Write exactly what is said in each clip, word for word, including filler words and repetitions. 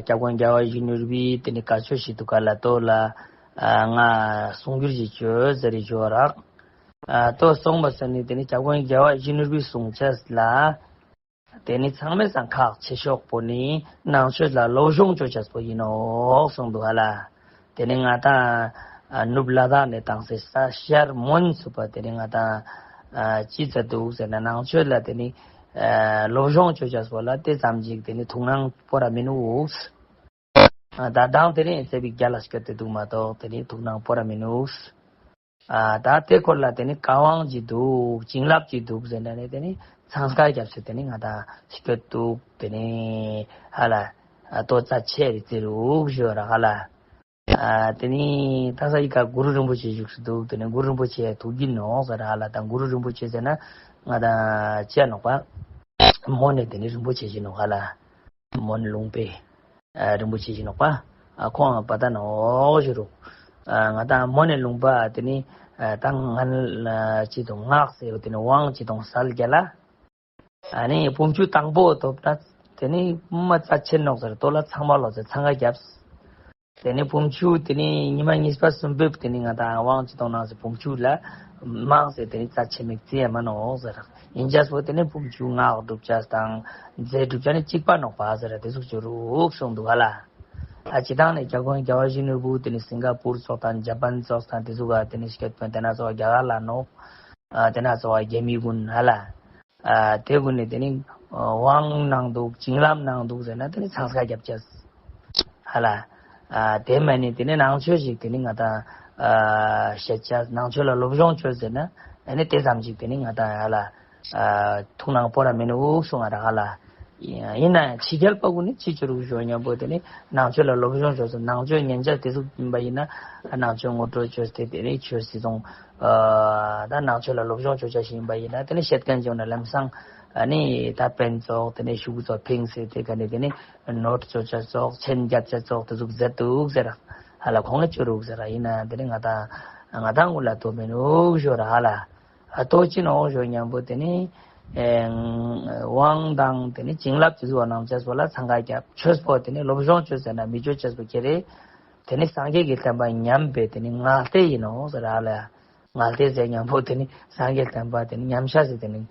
སྐྱབས་མགོན་རྒྱལ་བ་ཡིད་བཞིན་ནོར་བུའི་དེ་ནི་བཀའ་ཆོས་ཤིག་འདུག་ག་ལ། ལྟོས་ལ། ཨ་ང་གསུང་སྒྱུར་ཞིག་བྱོས་ཟེར་རེ་ཞུ་བ་རག་ཨ་ལྟོས་གསུངས་པ་ཟེར་ནི་དེ་ནི་སྐྱབས་མགོན་རྒྱལ་བ་ཡིད་བཞིན་ནོར་བུའི་གསུང་ཆས་ལ། དེ་ནི་ཚང་མས་སང་ཁག་ཆེ་ཤོས་པོ་ནི་ནང་ཆོས་ལ་སློབ་སྦྱོང་བྱོས་ཆས་པོ་ཡིན་ནོག་གསུངས་འདུག་ག་ལ། དེ་ནི་ང་དང་ཨ་ནུབ་ལ་དྭགས་ནས་བཏང་སའི་ས་ཤར་མོན་ཚུགས་པ་དེ་ནི་ང་དང་ཨ་ཅི་ཙ་འདུག་ཟེར་ན། ནང་ཆོས་ལ་དེ་ནི་ཨ་སློབ་སྦྱོང་བྱོས་ཆས་པོ་ལ་དེ་ཙམ་ཅིག་དེ་ནི་ཐུགས་སྣང་པོ་ར་མི་ནུས། ཨ་ད་དང་དེ་རིང་ཚེ་བིག་རྒྱ་ལ་སྐྱོད་དེ་འདུག་མ་གཏོགས་དེ་ནི་ཐུགས་སྣང་པོ་ར་མི་ནུས། ཨ་ད་དེ་སྐོར་ལ་དེ་ནི་བཀའ་དབང་ཅིག་འདུག་བྱིན་རླབས་ཅིག་འདུག་ཟེར་ན་ནི་དེ་ནི་ཚང་ཀ་རྒྱབ་ཚེ་དེ་ནི་ང་དང་སྐྱོད་འདུག་དེ་ནི་ཧ་ལ། ཨ་ལྟོས་རྩ་ཆེ་རེ་ཙི་རུག་ཞུ་ར་ཧ་ལ། ཨ་དེ་ནི་ད་ས་ཡི་ག་གུ་རུ་རིན་པོ་ཆེ་བཞུགས་སུ་འདུག་དེ་ནི་གུ་རུ་རིན་པོ་ཆེ་ཐུགས་རྒྱུད་ནོག་ཟེར་ཧ་ལ། ད་གུ་རུ་རིན་པོ་ཆེ་ཟེར་ན་ང་དང་ཅི་ཡ་ནོག་པ། མོ་ནས་དེ་ནི་རིན་པོ་ཆེ་ཞིག་ནོག་ཧ་ལ། མོན་ལུང་པའི་ཨ་རིན་པོ་ཆེ་ཞིག་ནོག་པ། ཨ་ཁོང་པ་ད་ནོག་ཞུ་རུ། ཨ་ང་དང་མོན་ནས་ལུང་པ་དེ་ནི་ཨ་ད་ང་ལ་ཅི་དང་སྔགས་ཟེར་བ་དེ་ནི་དབང་ཅི་དང་སལ་རྒྱ་ལ། ཨ་ནི་བུམ་ཆུ་དང་པོ་ཐོབ་ན་དེ་ནི་མ་རྩ་ཆེ་ནོག་ཟེར། ལྟོས་ལ་ཚང་མ་ལོ་ཚེ་ཚང་ཀ་རྒྱབ། དེ་ནི་བུམ་ཆུ་དེ་ནི་ཉི་མ་གཉིས་པ་གསུམ་པའི་དེ་ནི་ང་དང་དབང་ཅི་དང་ནང་སེ་བུམ་ཆུ་ལ་མང་སེ་དེ་ནི་རྩ་ཆེ་མིག་རྩི་ཡ་མ་ནོག་ཟེར། ཡིན་ཅས་པོ་དེ་ནི་བུམ་ཆུ་སྔགས་སྒྲུབ་ཆས་དང་རྫས་སྒྲུབ་ཆས་ནི་གཅིག་པ་ནོག་པ་ཟེར། དེ་ཟུག་ཅོ་རུག་གསུངས་འདུག་ག་ལ། ཨ་ཅི་དང་ནི་སྐྱབས་མགོན་རྒྱལ་བ་ཡིད་བཞིན་ནོར་བུ་དེ་ནི་སིང་ག་པུར་ཙོགས་དང་ཇ་པན་ཙོགས་དང་དེ་ཟུག་ག་དེ་ནི་སྐྱོད་པོན་དེ་ན་ཙོགས་རྒྱ་གར་ལ་ནོག་ཨ་དེ་ན་ཙོགས་རྒྱ་མི་ཀུན་ཧ་ལ། ཨ་དེ་ཀུན་ནི་དེ་ནི་ཨ་དབང་གནང་འདུག་བྱིན་རླབས་གནང་འདུག་ཟེར་ན་དེ་ནི་ཚང་ཀ་རྒྱབ་ཆས་ཧ་ལ། ཨ་དེ་མ་ནི་དེ་ནི་ནང་ཆོས་ཤིག་དེ་ནི་ང་དང་ཨ་བཤད་ཆས། ནང་ཆོས་ལ་སློབ་སྦྱོང་བྱོས་ཟེར་ན་ཨ་ནི་དེ་ཙམ་ཅིག་དེ་ནི་ང་དང་ཧ་ལ་ཨ་ཐུགས་སྣང་པོ་ར་མི་ནུས་གསུང་ང་ར་ཧ་ལ། ཡིན་ན་ཡང་ཕྱི་རྒྱལ་པ་ཀུན་ནི་ཅི་ཅོ་རུག་ཞུ་སྙམ་པོ་དེ་ནི་ནང་ཆོས་ལ་སློབ་སྦྱོང་བྱོས་སོང་། ནང་ཆོས་ཉན་ཆ་དེ་ཟུག་ཡིན་པ་ཡིན་ན་ནང་ཆོས་ངོ་སྤྲོད་བྱོས་ཏེ་དེ་ནི་ཆོས་སྲིད་སྐྱོང་ཨ་ད་ནང་ཆོས་ལ་སློབ་སྦྱོང་བྱོས་ཆ་ཞིག་ཡིན་པ་ཡིན་ན་དེ་ནི་བཤད་མཁན་ཅིག་ཡོང་ན་ལམ་སང་ཨ་ནི་ད་པན་ཙོགས་དེ་ནི་ཤུ་གུ་ཙོགས་ཕིང་སེ་དེ་ག་ནི་དེ་ནི་ནོར་ཅོ་ཆ་ཙོགས་མཆན་རྒྱབ་ཆ་ཙོགས་དེ་ཟུག་ཟེར་འདུག་ཟེར། ཧ་ལ་ཁོང་ངི་ཅོ་རུག་ཟེར། ཡིན་ན་དེ་ནི་ང་དང་ང་དང་ཀུན་ལ་དོ་མི་ནུག་ཞོ་ར་ཧ་ལ། ཨ་ལྟོས་ཅི་ནོག་ཞོ་སྙམ་པོ་དེ་ནི་ཨེ་དབང་དང་དེ་ནི་བྱིན་རླབས་ཅི་ཟུག་པ་གནང་ཆས་པོ་ལ་ཚང་ཀ་རྒྱབ། ཆོས་པོ་དེ་ནི་སློབ་སྦྱོང་ཆོས་ཟེར་ན་མི་ཆོས་ཆས་པོ་ཁྱེད་རེ། དེ་ནི་སངས་རྒྱས་ཀྱི་བསྟན་པ་ཉམས་པའི་དེ་ནི་ངག་བཟླས་ཡིན་ནོག་ཟེར་ར་ལ། ངག་བཟླས་ཟེར་སྙམ་པོ་དེ་ནི་སངས་རྒྱས་བསྟན་པ་དེ་ནི་ཉམས་ཤ་ཟེར་དེ་ནི་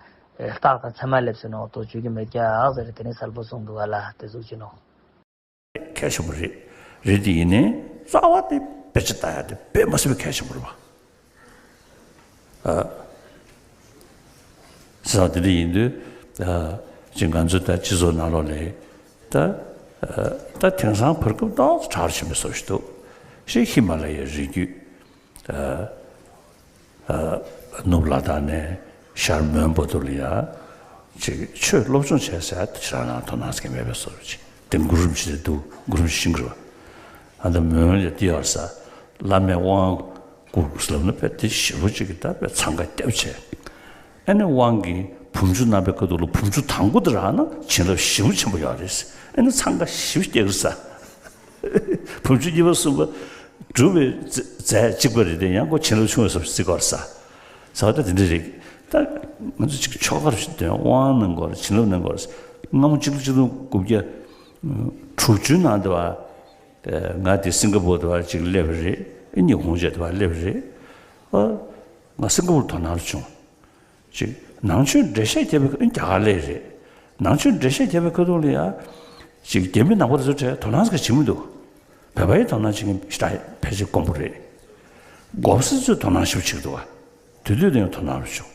རྟགས་དང་མཚན་མ་སླེབས་སོ་ནོག་ཏོ་བཅུག་གི་མེད་ཀྱག་ཟེར་དེ་ནི་གསལ་པོ་གསུངས་འདུག་ག་ལ། དེ་ཟུག་ཅི་ནོག། གལ་ཆེན་པོ་རེད། རེད་དེ་ཡིན་ནའི་རྩ་བ་དེ་དཔེ་ཆ་ལྟ་ཡ་དེ་དཔེ་མ་སྲིད་པའི་གལ་ཆེན་པོ་རེད་པ། ཨ། ས་དེ་འདྲ་ཡིན་དུས་ཨ་ཅིག་ང་ཚོ་ད་སྤྱི་ཚོགས་ནང་ལོགས་ལ་ད་ཨ་ད་དེང་སང་བར་སྐབས་ཏོག་ཙམ་དྲག་ཕྱིན་པའི་བཟོ་ཞིག་འདུག་ཤེས་ཧི་མ་ལ་ཡའི་རི་རྒྱུད་ཨ་ཨ་ནུབ་ལ་དྭགས་ནས་ཤར་མོན་བོད་དུ་ལ་ཡ་ཅིག་ཆོས་སློབ་སྦྱོང་བྱས་ཟེར་ཡ་དེ་ཅི་རང་རང་དོ་སྣང་ཟེར་མཁན་མེད་པའི་བཟོ་ཅིག་དེ་གུ་རུ་རིན་པོ་ཆེ་དེ་འདུག་གུ་རུ་རིན་པོ་ཆེ་ཤིང་གི་རེད་པ། ཨ་ད་མོན་ལ་དེ་ཡོད་ས་བླ་མས་དབང་བསྐུར་དགོས་ལབ་ན་དཔེ་དེ་ཞེ་པོ་ཅིག་གི་ད་དཔེ་འཚང་ཁ་རྒྱབ་བྱས། ཨ་ནི་དབང་གིས་བུམ་ཆུ་གནང་པའི་སྐབས་དུ་ལ་བུམ་ཆུ་དང་པོ་དེ་རག་ན་བྱིན་རླབས་ཞེ་པོ་ཆེན་པོ་ཡོད་རེད། ཨ་ནི་འཚང་ཁ་ཞེ་པོ་སྐྱེ་གི་རེད་ས། བུམ་ཆུ་གཉིས་པ་གསུམ་པ་གྲུབ་པའི་རྫས་གཅིག་པ་རེད་དེ་ཡང་ཁོ་བྱིན་རླབས་ཆུང་བའི་བཟོ་ཞིག་བརྩི་དགོས་རེད་ས། ས་ད་དེ་འདྲ་རེད། ད་ང་ཚོ་ཅིག་ཆོ་ག་རུ་ཞིག་འདོན་དབང་གནང་དགོས་རེད་བྱིན་རླབས་གནང་དགོས་རེད། སྔ་མོ་གཅིག་ལོ་གཅིག་སྟོང་དགུ་བརྒྱ་དྲུག་ཅུའི་ནང་དུ་བ། ང་དེ་སིང་ག་པོར་དུ་བ་ཅིག་སླེབས་པ་རེད། ཨེ་ཉི་ཧོང་ཅིག་དུ་བ་སླེབས་པ་རེད། ཨ་ང་སིང་ག་པོར་དོ་སྣང་རུ་བྱུང་། ཅིག་ནང་ཆོས་འགྲེལ་བཤད་བརྒྱབ་པའི་ཨེ་རྒྱ་གར་སླེབས་རེད། ནང་ཆོས་འགྲེལ་བཤད་བརྒྱབ་པའི་ཁ་ཐུག་ལ་ཡ། ཅིག་རྒྱ་མི་ནང་པ་དེ་ཚོ་གྲས་དོ་སྣང་ཟིག་བྱེད་མི་འདུག་བོད་པ་ཡི་དོ་སྣང་བྱེད་མཁན་ཞེ་དྲག་ཕལ་ཆེར་དཀོན་པོ་རེད། གོ་ས་ཚོས་དོ་སྣང་ཞེ་པོ་བྱེད་ཀྱི་འདུག་བ། དེ་དུས་དེ་ཡང་དོ་སྣང་རུ་བྱུང་།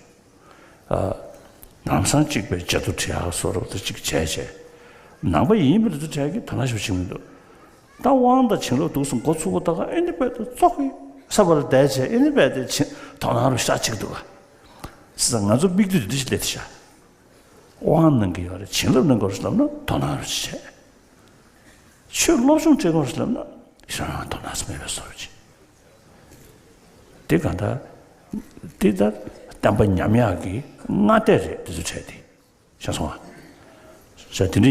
ཨ། ནམ་སང་གཅིག་པའི་ཇ་ཐུ་བྲིས་ཧ་སོ་རབ་ཏུ་གཅིག་བྱས་བྱས། ནང་པ་ཡིན་པའི་དུ་བྲིས་ཀྱི་དོ་སྣང་ཞིག་བྱེད་མི་འདུག་ད་དབང་དང་བྱིན་རླབས་འདུག་སོང་འགོ་ཚུགས་པ་ད་ག་ཨེ་ནི་པས་དུ་ཙོག་གི་ས་བར་བསྡད་བྱས་ཨེ་ནི་པས་དུ་བྱིན་དོ་སྣང་རུ་ཤ་གཅིག་འདུག་ག་ས་ང་ཚོ་མིག་ལྟོས་དུ་ཞིག་སླེབས་ཤ། དབང་གནང་གི་ཡོད་རེད་བྱིན་རླབས་གནང་དགོས་རེད་ལབ་ན་དོ་སྣང་རུ་བྱས། ཆོས་སློབ་སྦྱོང་བྱེད་དགོས་ལབ་ན་ཞེ་དྲག་དོ་སྣང་མེད་པའི་བཟོ་འདྲ་ཅིག་དེ་ག་ད། དེ་ལྟར་བསྟན་པ་ཉམས་ཡག་གི་སྔ་ལྟས་རེད་དེ་ཚོ་བྲལ་ཏེ། ཤེས་སོང་ང་། ཟེར་དེ་འདྲ།